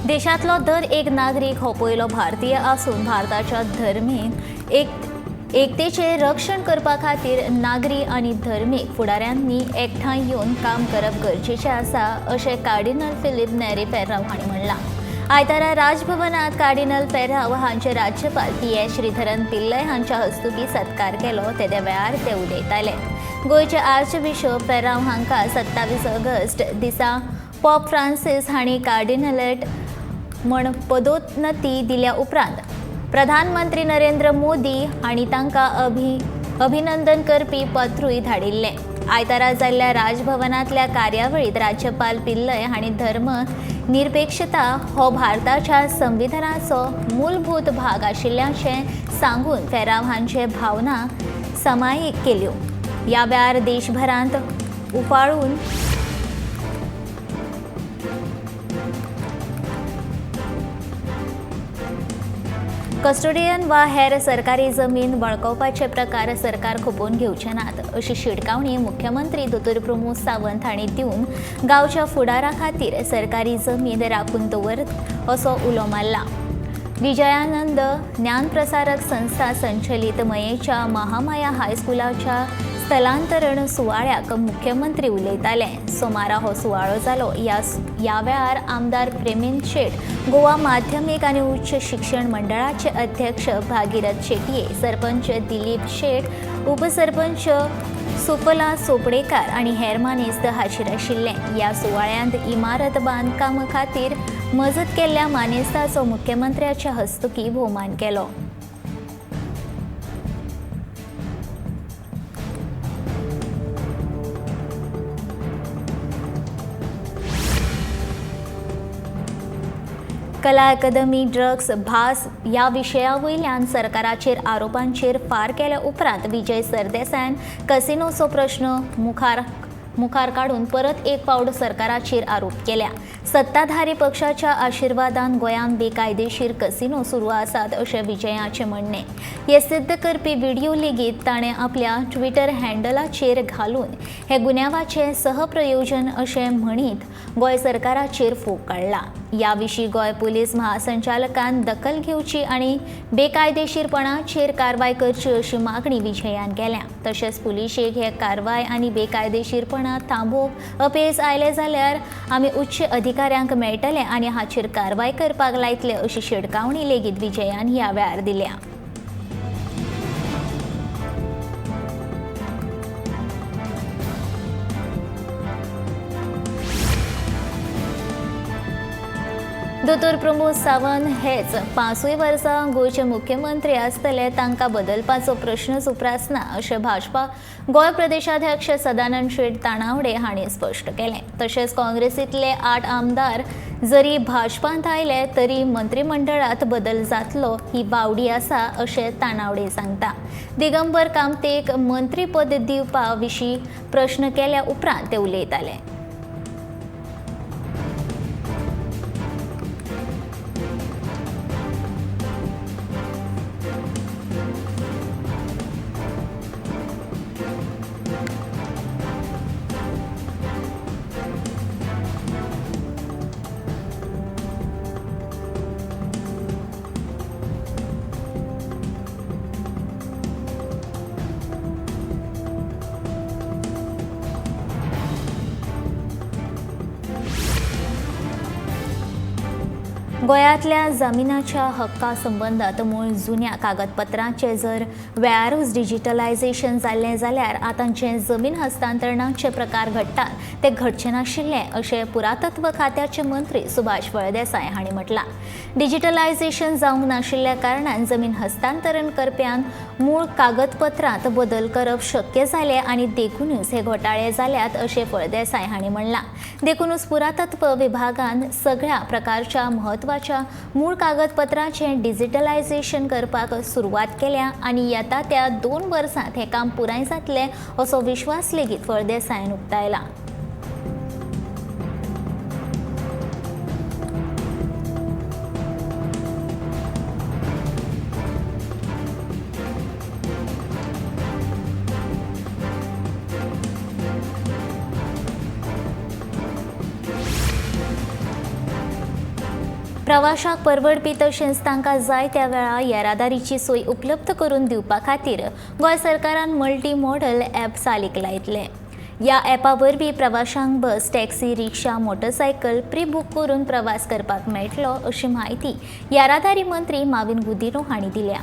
देशांतलो दर एक नागरीक हो पयलो भारतीय आसून भारताच्या धर्मीक एकतेचें रक्षण करपा खातीर नागरी आनी धर्मीक फुडाऱ्यांनी एकठांय येवन काम करप गरजेचें आसा अशें कार्डिनल फिलीप नेरी फेर्रांव हांणी म्हणलां. आयतारा राजभवनात कार्डिनल फेर्रांव हांचे राज्यपाल पी.एस. श्रीधरन पिल्लय हांच्या हस्तुकीं सत्कार केलो तेद्या वेळार ते उलयताले. गोंयचे आर्चबिशप फेर्रांव हांकां 27 ऑगस्ट दिसा पॉप फ्रांसीस हांणी कार्डिनलेट म्हण पदोन्नती दिल्या उपरांत प्रधानमंत्री नरेंद्र मोदी हांणी तांकां अभिनंदन करपी पत्रूय धाडिल्लें. आयतारा जाल्ल्या राजभवनांतल्या कार्यावळींत राज्यपाल पिल्लय हांणी धर्म निरपेक्षता हो भारताच्या संविधानाचो मूलभूत भाग आशिल्ल्याचें सांगून फेर्रांव हांचे भावना समायीक केल्यो. ह्या वेळार देशभरांत उफाळून कस्टोडियन वा हेर सरकारी जमीन बळकावपाचे प्रकार सरकार खपोवन घेवचे नात अशी शिटकावणी मुख्यमंत्री दोतोर प्रमोद सावंत हांणी दिवन गांवच्या फुडारा खातीर सरकारी जमीन राखून दवर असो उलो मारला. विजयानंद ज्ञानप्रसारक संस्था संचलित मयेच्या महामाया हायस्कुलाच्या स्थलांतरण सुवाळ्याक मुख्यमंत्री उलयताले. सोमारा हो सुवाळो जालो. ह्या वेळार आमदार प्रेमेंद शेट, गोवा माध्यमीक आनी उच्च शिक्षण मंडळाचे अध्यक्ष भागीरथ शेटये, सरपंच दिलीप शेट, उपसरपंच सुफला चोपडेकार आनी हेर मानेस्त हाजीर आशिल्ले. ह्या सुवाळ्यांत इमारत बांदकाम खातीर मजत केल्ल्या मानेस्ताचो मुख्यमंत्र्याच्या हस्तुकीं भोवमान केलो. कला अकादमी ड्रग्स भास ह्या विशया वयल्यान सरकाराचेर आरोपांचेर फार केल्या उपरांत विजय सरदेसायान कसिनोचो प्रश्न मुखार काडून परत एक फावट सरकाराचेर आरोप केल्या. सत्ताधारी पक्षाच्या आशिर्वादान गोंयांत बेकायदेशीर कसिनो सुरू आसात अशें विजयाचें म्हणणें. हें सिद्ध करपी व्हिडियो लेगीत ताणें आपल्या ट्विटर हँडलाचेर घालून हे गुन्यांवाचें सहप्रयोजन अशें म्हणीत गोंय सरकाराचेर फोग काडला. ह्या विशीं गोंय पुलीस महासंचालकान दखल घेवची आनी बेकायदेशीरपणाचेर कारवाय करची अशी मागणी विजयान केल्या. तशेंच पुलिशेक हे कारवाय आनी बेकायदेशीरपणा थांबोवंक अपेस आयले जाल्यार आमी उच्च अधिकाऱ्यांक मेळटले आनी हाचेर कारवाय करपाक लायतले अशी शिटकावणी लेगीत विजयान ह्या वेळार दिल्या. दोतोर प्रमोद सावंत हेच 5 वर्सां गोंयचे मुख्यमंत्री आसतले, तांकां बदलपाचो प्रश्नच उप्रासना अशें भाजपा गोंय प्रदेशाध्यक्ष सदानंद शेट तानावडे हांणी स्पश्ट केलें. तशेंच काँग्रेसींतले 8 आमदार जरी भाजपांत आयले तरी मंत्रिमंडळांत बदल जातलो ही बावडी आसा अशें तानावडे सांगता. दिगंबर कामतेक मंत्रीपद दिवपा विशीं प्रश्न केल्या उपरांत ते उलयताले. गोंयांतल्या जमिनाच्या हक्का संबंदांत मूळ जुन्या कागदपत्रांचें जर वेळारूच डिजिटलायझेशन जाल्लें जाल्यार आतां जे जमीन हस्तांतरणाचे प्रकार घडटात ते घडचे नाशिल्ले अशें पुरातत्व खात्याचे मंत्री सुभाष फळदेसाय हांणी म्हटलां. डिजिटलायझेशन जावंक नाशिल्ल्या कारणान जमीन हस्तांतरण करप्यांक मूळ कागदपत्रांत बदल करप शक्य जालें आनी देखूनच हे घोटाळे जाल्यात अशें फळदेसाय हांणी म्हणलां. देखूनच पुरातत्व विभागान सगळ्या प्रकारच्या म्हत्वाच्या मूळ कागदपत्रांचें डिजिटलायझेशन करपाक सुरवात केल्या आनी येता त्या 2 वर्सांत हें काम पुराय जातलें असो विश्वास लेगीत फळदेसायान उक्तायला. प्रवाशांक परवडपी तशेंच तांकां जाय त्या वेळार येरादारीची सोय उपलब्ध करून दिवपा खातीर गोंय सरकारान मल्टी मॉडल ॲप चालीक लायतले. ह्या ॲपा वरवीं प्रवाशांक bus, taxi, rickshaw, motorcycle pre book करून प्रवास करपाक मेळटलो अशी म्हायती येरादारी मंत्री माविन गुदिन्हो हांणी दिल्या.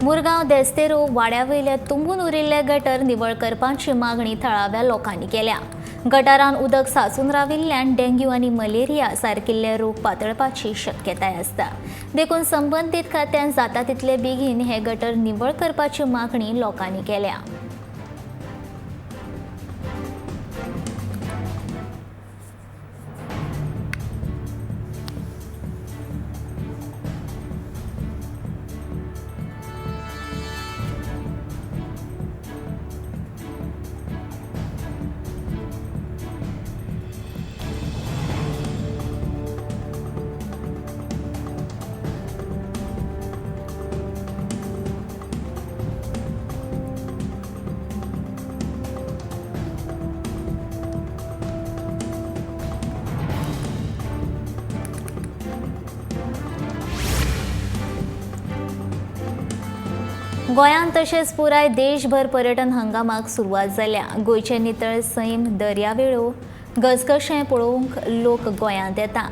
मुरगांव देस्तेरो वाड्यावयले तुंबून उरिल्ले गटर निवळ करपाची मागणी थळाव्या लोकांनी केल्या. गटारान उदक साचून राविल्ल्यान डेंग्यू आनी मलेरिया सारकिल्ले रोग पातळपाची शक्यताय आसता. देखून संबंदीत खात्यान जाता तितले बेगीन हे गटर निवळ करपाची मागणी लोकांनी केल्या. गोंयांत तशेंच पुराय देशभर पर्यटन हंगामाक सुरवात जाल्या. गोंयचे नितळ सैम, दर्यावेळो, घसघशे पळोवंक लोक गोंयांत येता.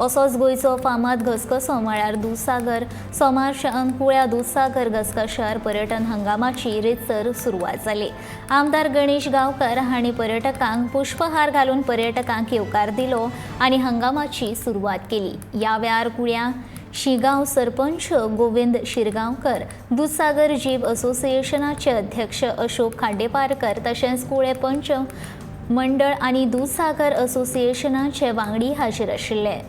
असोच गोंयचो फामाद घसघसो म्हळ्यार दुधसागर. सोमारच्यान कुळ्या दुधसागर घसघश्यार पर्यटन हंगामाची रितसर सुरवात जाली. आमदार गणेश गांवकर हांणी पर्यटकांक पुष्पहार घालून पर्यटकांक येवकार दिलो आनी हंगामाची सुरवात केली. ह्या वेळार कुळ्या शिगांव सरपंच गोविंद शिरगांवकर, दुधसागर जीप असोसिएशनाचे अध्यक्ष अशोक खांडेपारकर तशेंच कुळे पंच मंडळ आनी दुधसागर असोसिएशनाचे वांगडी हाजीर आशिल्ले.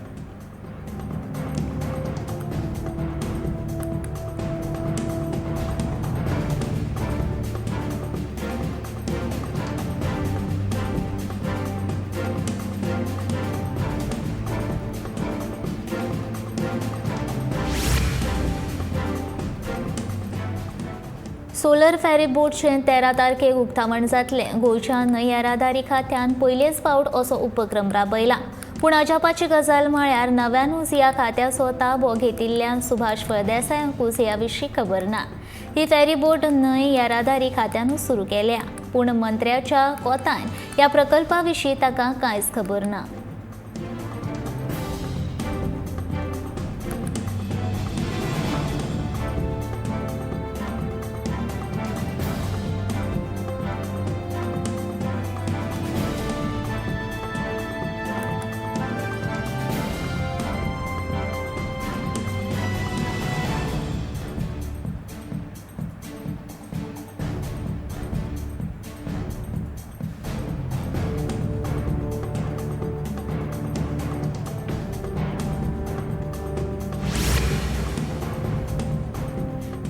सोलर फेरी बोटचें 13 तारखेक उक्तावण जातलें. गोंयच्या न्हंय येरादारी खात्यान पयलेच फावट असो उपक्रम राबयला. पूण अजापाची गजाल म्हळ्यार नव्यानूच ह्या खात्याचो ताबो घेतिल्ल्यान सुभाष फळदेसायांकूच ह्या विशीं खबर ना. ही फेरी बोट न्हंय येरादारी खात्यानूच सुरू केल्या, पूण मंत्र्याच्या कोतान ह्या प्रकल्पा विशीं ताका कांयच खबर ना.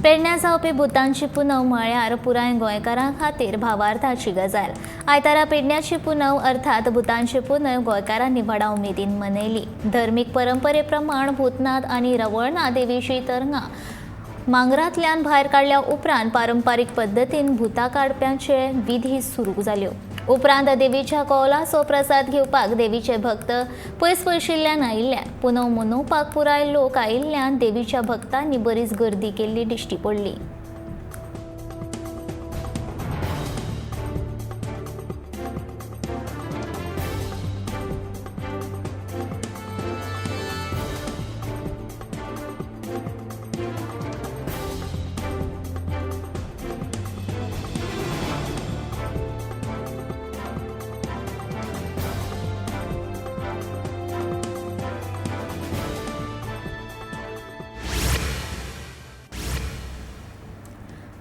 पेडण्या जावपी भुतांची पुनव म्हळ्यार पुराय गोंयकारां खातीर भावार्थाची गजाल. आयतारा पेडण्याची पुनव अर्थात भुतांची पुनव गोंयकारांनी व्हडा उमेदीन मनयली. धर्मीक परंपरे प्रमाण भूतनाथ आनी रवळनाथ देवीची तरंगां मांगरांतल्यान भायर काडल्या उपरांत पारंपारीक पद्दतीन भुतां काडप्यांचे विधी सुरू जाल्यो. उपरांत देवीच्या कौलाचो प्रसाद घेवपाक देवीचे भक्त पयस पयशिल्ल्यान आयिल्ले. पुनव मनोवपाक पुराय लोक आयिल्ल्यान देवीच्या भक्तांनी बरीच गर्दी केल्ली दिश्टी पडली.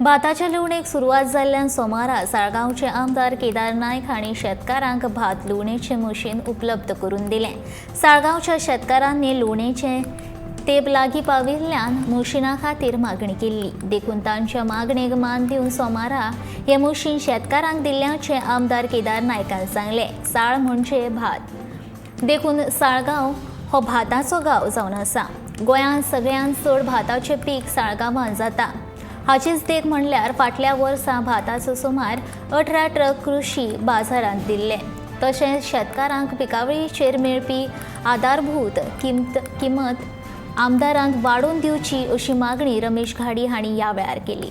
भाताच्या लुवणेक सुरवात जाल्ल्यान सोमारा साळगांवचे आमदार केदार नायक हांणी शेतकारांक भात लुवणेचें मशीन उपलब्ध करून दिलें। साळगांवच्या शेतकारांनी लुवणेचें तेप लागीं पाविल्ल्यान मशिना खातीर मागणी केल्ली, देखून तांच्या मागणेक मान दिवन सोमारा हें मशीन शेतकारांक दिल्ल्याचें आमदार केदार नायकान सांगलें। साळ म्हणजे भात, देखून साळगांव हो भाताचो गांव जावन आसा। गोंयांत सगळ्यांत चड भाताचें पीक साळगांवांत जाता। हाचीच देख म्हणल्यार फाटल्या वर्सा भाताचो सुमार 18 ट्रक कृशी बाजारांत दिल्ले। तशेंच शेतकारांक पिकावळीचेर मेळपी आधारभूत किंमत आमदारांत वाडोवन दिवची अशी मागणी रमेश घाडी हांणी ह्या वेळार केली।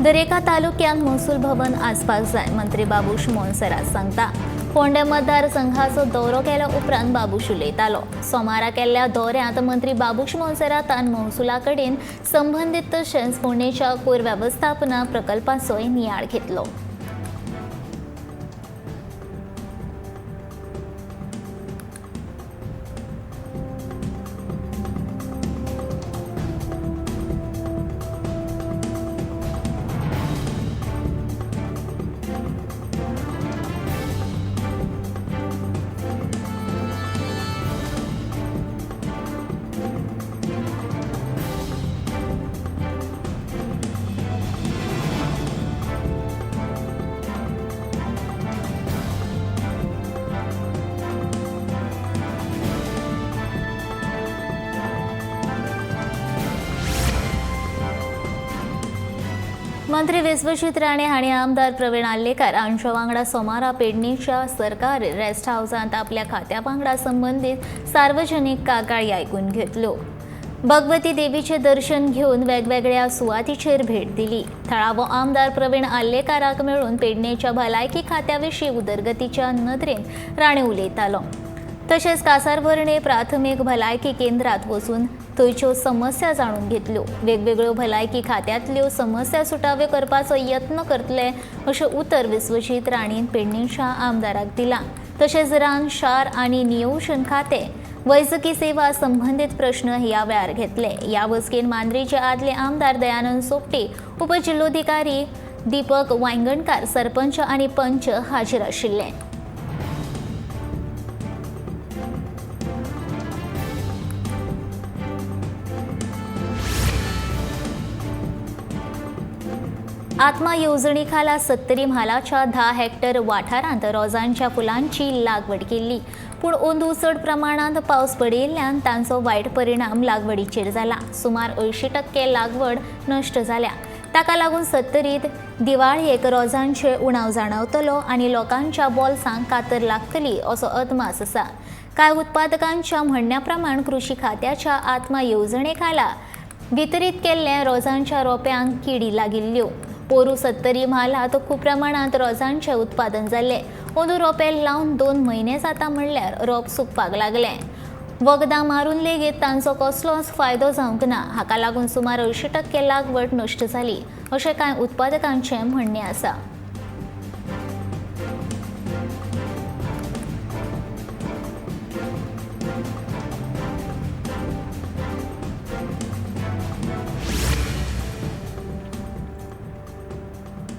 दरेका तालुक्यांत महसूल भवन आसपाक जाय, मंत्री बाबूश मोन्सेरात सांगता। फोंडें मतदारसंघाचो दौरो केल्या उपरांत बाबूश उलयतालो। सोमारा केल्ल्या दौऱ्यांत मंत्री बाबूश मोन्सेरातान महसुला कडेन संबंदीत तशेंच फोंडेच्या कोयर वेवस्थापना प्रकल्पाचोय नियाळ घेतलो। मंत्री विश्वजीत राणे हांणी आमदार प्रवीण आर्लेकार हांच्या वांगडा सोमारा पेडणेच्या सरकारी रेस्ट हावसांत आपल्या खात्या वांगडा संबंदीत सार्वजनीक कागाळी आयकून घेतल्यो। भगवती देवीचें दर्शन घेवन वेगवेगळ्या सुवातीचेर भेट दिली। थळावो आमदार प्रवीण आर्लेकाराक मेळून पेडणेच्या भलायकी खात्या विशीं उदरगतीच्या नदरेन राणे उलयतालो। तशेंच कासारवर्णे प्राथमीक भलायकी केंद्रात वचून थंयच्यो समस्या जाणून घेतल्यो। वेगवेगळ्यो भलायकी खात्यांतल्यो समस्या सुटाव्यो करपाचो यत्न करतले अशें उतर विश्वजीत राणेन पेडणेच्या आमदाराक दिलां। तशेंच रान, शार आनी नियोजन खातें, वैजकी सेवा संबंदीत प्रश्न ह्या वेळार घेतले। ह्या बसकेन मांद्रेचे आदले आमदार दयानंद सोपटे, उपजिल्लोधिकारी दीपक वायंगणकार, सरपंच आनी पंच हाजीर आशिल्ले। आत्मा येवजणे खाला सत्तरी म्हालाच्या 10 हेक्टर वाठारांत रोजांच्या फुलांची लागवड केल्ली, पूण अंदू चड प्रमाणांत पावस पडिल्ल्यान तांचो वायट परिणाम लागवडीचेर जाला। सुमार 80% लागवड नश्ट जाल्या। ताका लागून सत्तरीत दिवाळेक रोजांचे उणाव जाणवतलो आनी लोकांच्या बोल्सांक कातर लागतली असो अदमास आसा। कांय उत्पादकांच्या म्हणण्या प्रमाण कृषी खात्याच्या आत्मा येवजणे खाला वितरीत केल्ल्या रोजांच्या रोप्यांक किडी लागिल्ल्यो। पोरू सत्तरी म्हालांत खूब प्रमाणांत रोजांचें उत्पादन जाल्लें। अंदू रोपे लावन 2 म्हयने जाता म्हणल्यार रोप सुकपाक लागलें। वखदां मारून लेगीत तांचो कसलोच फायदो जावंक ना। हाका लागून सुमार 80% लागवड नश्ट जाली अशें कांय उत्पादकांचें म्हणणें आसा।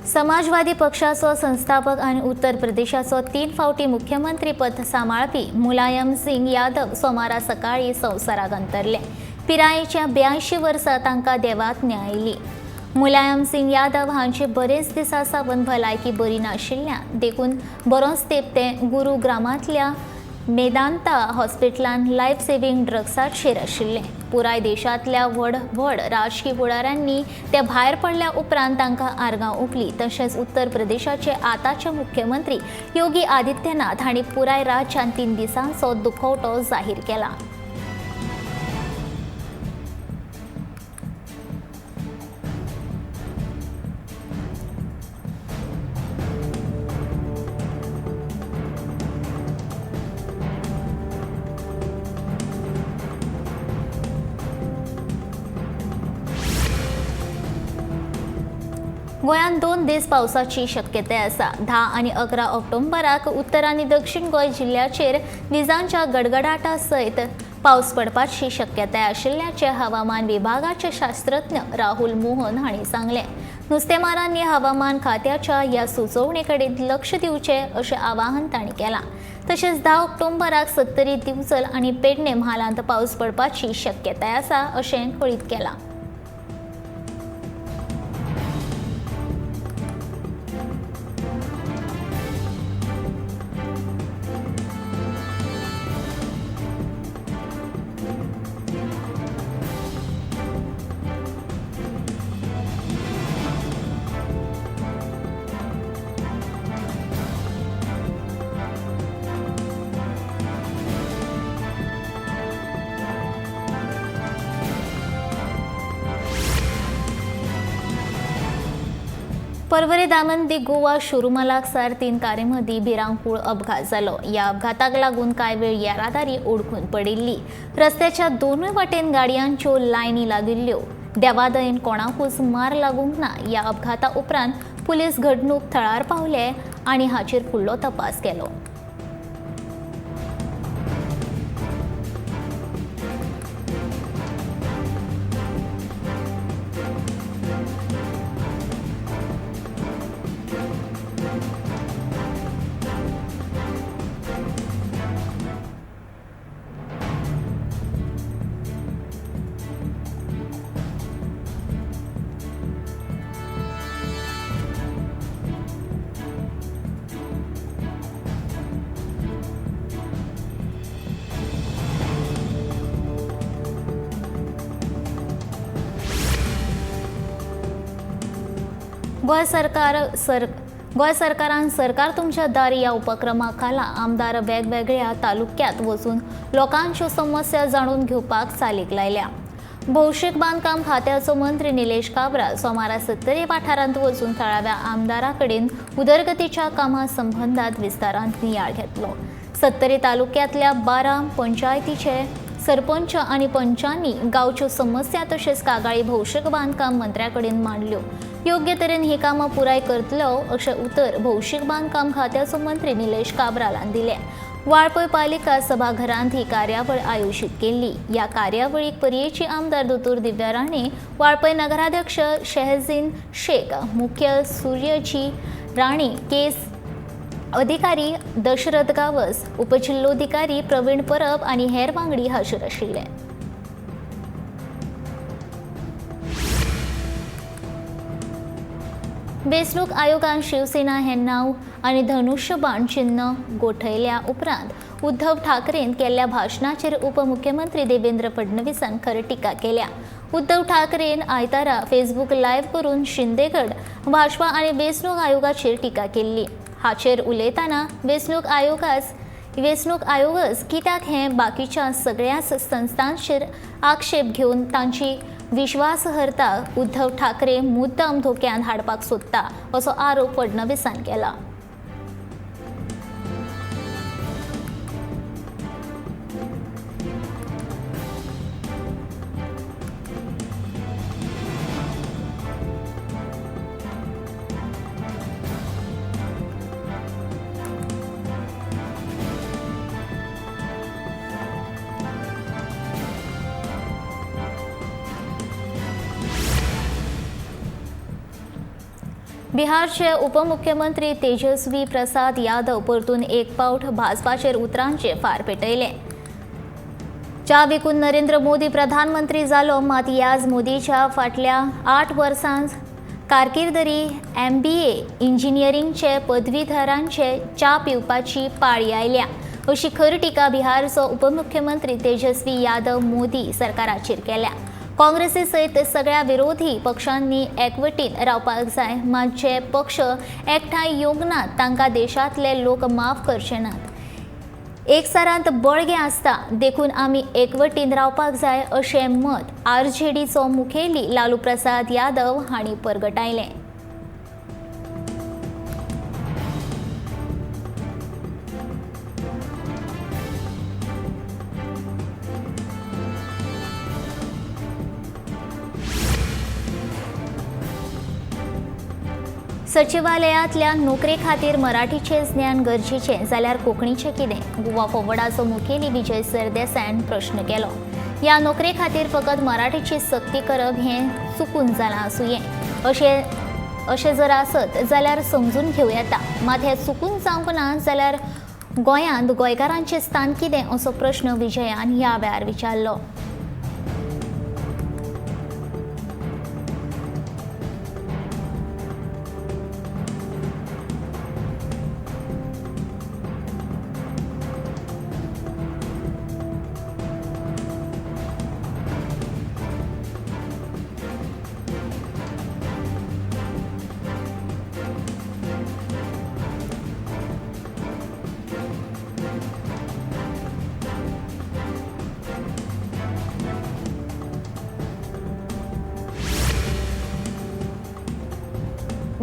समाजवादी पक्षाचो संस्थापक आनी उत्तर प्रदेशाचो 3 फावटी मुख्यमंत्री पद सांबाळपी मुलायम सिंग यादव सोमारा सकाळी संवसाराक अंतरले। पिरायेच्या 82 वर्सां तांकां देवात आयली। मुलायम सिंग यादव हांचे बरेच दिसां सावन भलायकी बरी नाशिल्ल्यान देखून बरोच तेंप ते गुरुग्रामांतल्या मेदांता हॉस्पिटलान लायफ सेव्हिंग ड्रग्साचेर आशिल्ले। पुराय देशांतल्या व्हड व्हड राजकी फुडाऱ्यांनी ते भायर पडल्या उपरांत तांकां आर्गां ओंपली। तशेंच उत्तर प्रदेशाचे आतांचे मुख्यमंत्री योगी आदित्यनाथ हांणी पुराय राज्यांत 3 दिसांचो दुखवटो जाहीर केला। गोंयांत 2 दीस पावसाची शक्यताय आसा. 10 आनी 11 ऑक्टोबराक उत्तर आनी दक्षिण गोंय जिल्ल्याचेर विजांच्या गडगडाटा सयत पावस पडपाची शक्यताय आशिल्ल्याचें हवामान विभागाचे शास्त्रज्ञ राहुल मोहन हांणी सांगलें. नुस्तेमारांनी हवामान खात्याच्या ह्या सुचोवणे कडेन लक्ष दिवचें अशें आवाहन तांणी केलां. तशेंच 10 ऑक्टोबराक सत्तरी, दिवचल आनी पेडणे म्हालांत पावस पडपाची शक्यताय आसा अशें कळीत केलां. पर्वरी दामन दी गोवा शोरुमा लागसार 3 कारे मदीं भिरांकूळ अपघात जालो. ह्या अपघाताक लागून कांय वेळ येरादारी ओडखून पडिल्ली. रस्त्याच्या दोनूय वाटेन गाडयांच्यो लायनी लागिल्ल्यो. देवादयेन कोणाकूच मार लागूंक ना. ह्या अपघाता उपरांत पुलीस घडणूक थळार पावले आनी हाचेर फुडलो तपास केलो. गोंय सरकारान सरकार तुमच्या दार ह्या उपक्रमा खाला आमदार वेगवेगळ्या तालुक्यात वचून लोकांच्यो समस्या जाणून घेवपाक चालीक लायल्या. भौशीक बांदकाम खात्याचो मंत्री निलेश काब्राल सोमारा सत्तरी वाठारांत वचून थळाव्या आमदारा कडेन उदरगतीच्या कामां संबंदांत विस्तारान नियाळ घेतलो. सत्तरी तालुक्यांतल्या 12 पंचायतीचे सरपंच आनी पंचांनी गांवच्यो समस्या तशेंच कागाळी भौशीक बांदकाम मंत्र्या कडेन मांडल्यो. योग्य तरेन ही कामां पुराय करतलो अशें उतर भौशीक बांदकाम खात्याचो मंत्री निलेश काब्रालान दिलें. वाळपय पालिका सभाघरांत ही कार्यावळ आयोजीत केल्ली. ह्या कार्यावळीक पर्येची आमदार दोतोर दिव्या राणे, वाळपय नगराध्यक्ष शहजीन शेख, मुख्य सूर्यजी राणे, केस अधिकारी दशरथ गावस, उपजिल्लोधिकारी प्रवीण परब आनी हेर वांगडी हाजीर आशिल्ले. वेंचणूक आयोगान शिवसेना हें नांव आनी धनुष्यबाण चिन्ह गोठयल्या उपरांत उद्धव ठाकरेन केल्ल्या भाशणाचेर उपमुख्यमंत्री देवेंद्र फडणवीसान खर टिका केल्या. उद्धव ठाकरेन आयतारा फेसबूक लायव्ह करून शिंदेगड, भाजपा आनी वेंचणूक आयोगाचेर टिका केल्ली. हाचेर उलयतना वेंचणूक आयोगच कित्याक हें बाकीच्या सगळ्याच संस्थांचेर आक्षेप घेवन तांची विश्वासार्हता उद्धव ठाकरे मुद्दाम धोक्यांत हाडपाक सोदता असो आरोप फडणवीसान केला. बिहारचे उपमुख्यमंत्री तेजस्वी प्रसाद यादव परतून एक पावट भाजपाचेर उतरांचे फार पेटयले. च्या विकून नरेंद्र मोदी प्रधानमंत्री जालो, मात याज मोदीच्या फाटल्या 8 वर्सां कारकिर्दरी MBA इंजिनियरिंगचे पदवीधरांचे च्या पिवपाची पाळी आयल्या अशी खर टिका बिहारचो उपमुख्यमंत्री तेजस्वी यादव मोदी सरकाराचेर केल्या. काँग्रेसी सयत सगळ्या विरोधी पक्षांनी एकवटीन रावपाक जाय, मात जे पक्ष एकठांय येवंक नात तांकां देशांतले लोक माफ करचे नात. एकसारांत बळगें आसता देखून आमी एकवटीन रावपाक जाय अशें मत आरजेडीचो मुखेली लालू प्रसाद यादव हांणी परगटायलें. सचिवालयांतल्या नोकरे खातीर मराठीचें ज्ञान गरजेचें जाल्यार कोंकणीचें कितें? गोवा फॉरवर्डाचो मुखेली विजय सरदेसायान प्रश्न केलो. ह्या नोकरे खातीर फकत मराठीची सक्ती करप हें चुकून जालां आसुये. अशें जर आसत जाल्यार समजून घेवं येता, मात हें चुकून जावंक ना जाल्यार गोंयांत गोंयकारांचें स्थान कितें असो प्रश्न विजयान ह्या वेळार विचारलो.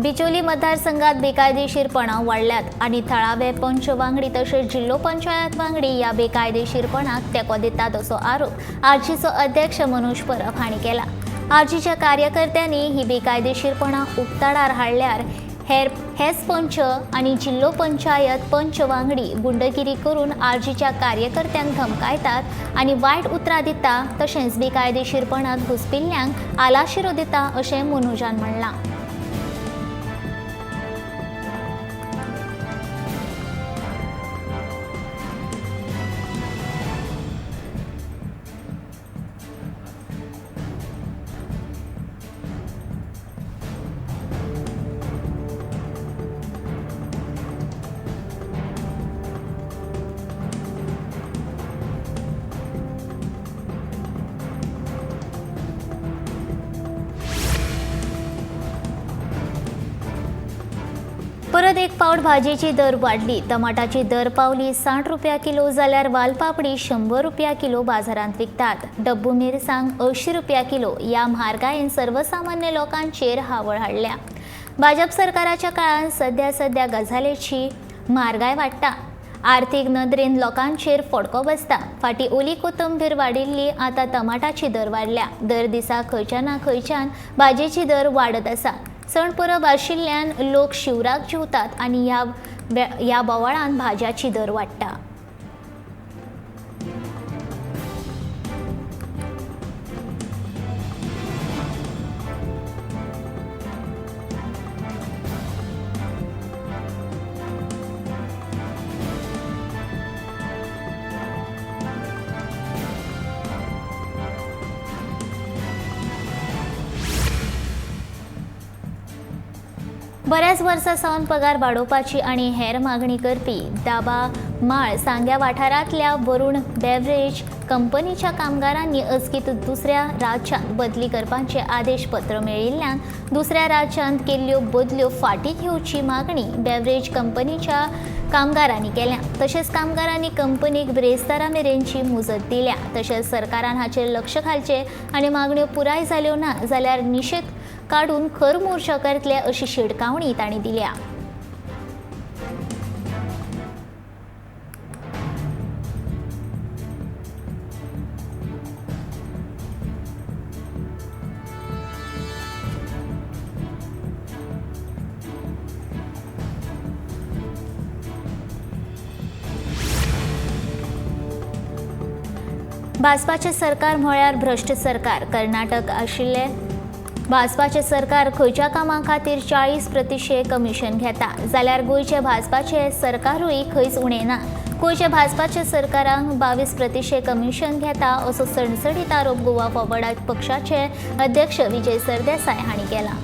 बिचोली मतदारसंघात बेकायदेशीरपणा वाडल्यात आनी थळावे पंच वांगडी तशेंच जिल्लो पंचायत वांगडी ह्या बेकायदेशीरपणाक तेंको दितात असो आरोप आरजीचो अध्यक्ष मनोज परब हांणी केला. आरजीच्या कार्यकर्त्यांनी ही बेकायदेशीरपणा उक्ताडार हाडल्यार हेच पंच आनी जिल्लो पंचायत पंच वांगडी गुंडगिरी करून आरजीच्या कार्यकर्त्यांक धमकायतात आनी वायट उतरां दिता तशेंच बेकायदेशीरपणांत घुसपिल्ल्यांक आलाशिरो दिता अशें मनोजान म्हणलां. परत एक फावट भाजयेची दर वाडली. टमाटाची दर पावली 60 रुपया किलो जाल्यार वालपापडी 100 रुपया किलो बाजारांत विकतात. डब्बू मिरसांग 80 रुपया किलो. ह्या म्हारगायेन सर्वसामान्य लोकांचेर हावळ हाडल्या. भाजप सरकाराच्या काळांत सद्या सद्या गजालीची म्हारगाय वाडटा. आर्थीक नदरेन लोकांचेर फडको बसता. फाटीं ओली कोथंबीर वाडिल्ली, आतां टमाटाची दर वाडल्या. दर दिसा खंयच्या ना खंयच्यान भाजयेची दर वाडत आसा. सण परब आशिल्ल्यान लोक शिवराक जेवतात आनी ह्या बोवाळान भाजयाची दर वाडटा. बऱ्याच वर्सां सावन पगार वाडोवपाची आनी हेर मागणी करपी दाबा माळ सांग्या वाठारांतल्या वरुण बेवरेज कंपनीच्या कामगारांनी अचकीत दुसऱ्या राज्यांत बदली करपाचे आदेश पत्र मेळिल्ल्यान दुसऱ्या राज्यांत केल्ल्यो बदल्यो फाटीं घेवची मागणी बेवरेज कंपनीच्या कामगारांनी केल्या. तशेंच कामगारांनी कंपनीक ब्रेस्तारा मेरेनची मुजत दिल्या. तशेंच सरकारान हाचेर लक्ष घालचें आनी मागण्यो पुराय जाल्यो ना जाल्यार निशेध काडून खर मोर्चा करतले अशी शिटकावणी तांणी दिल्या. भाजपाचें सरकार म्हळ्यार भ्रश्ट सरकार. कर्नाटक आशिल्ले भाजपाचें सरकार खंयच्या कामां खातीर 40% कमिशन घेता जाल्यार गोंयचें भाजपाचें सरकारूय खंयच उणें ना. गोंयच्या भाजपाच्या सरकारांक 22% कमिशन घेता असो सणसणीत आरोप गोवा फॉरवर्ड पक्षाचे अध्यक्ष विजय सरदेसाय हांणी केला.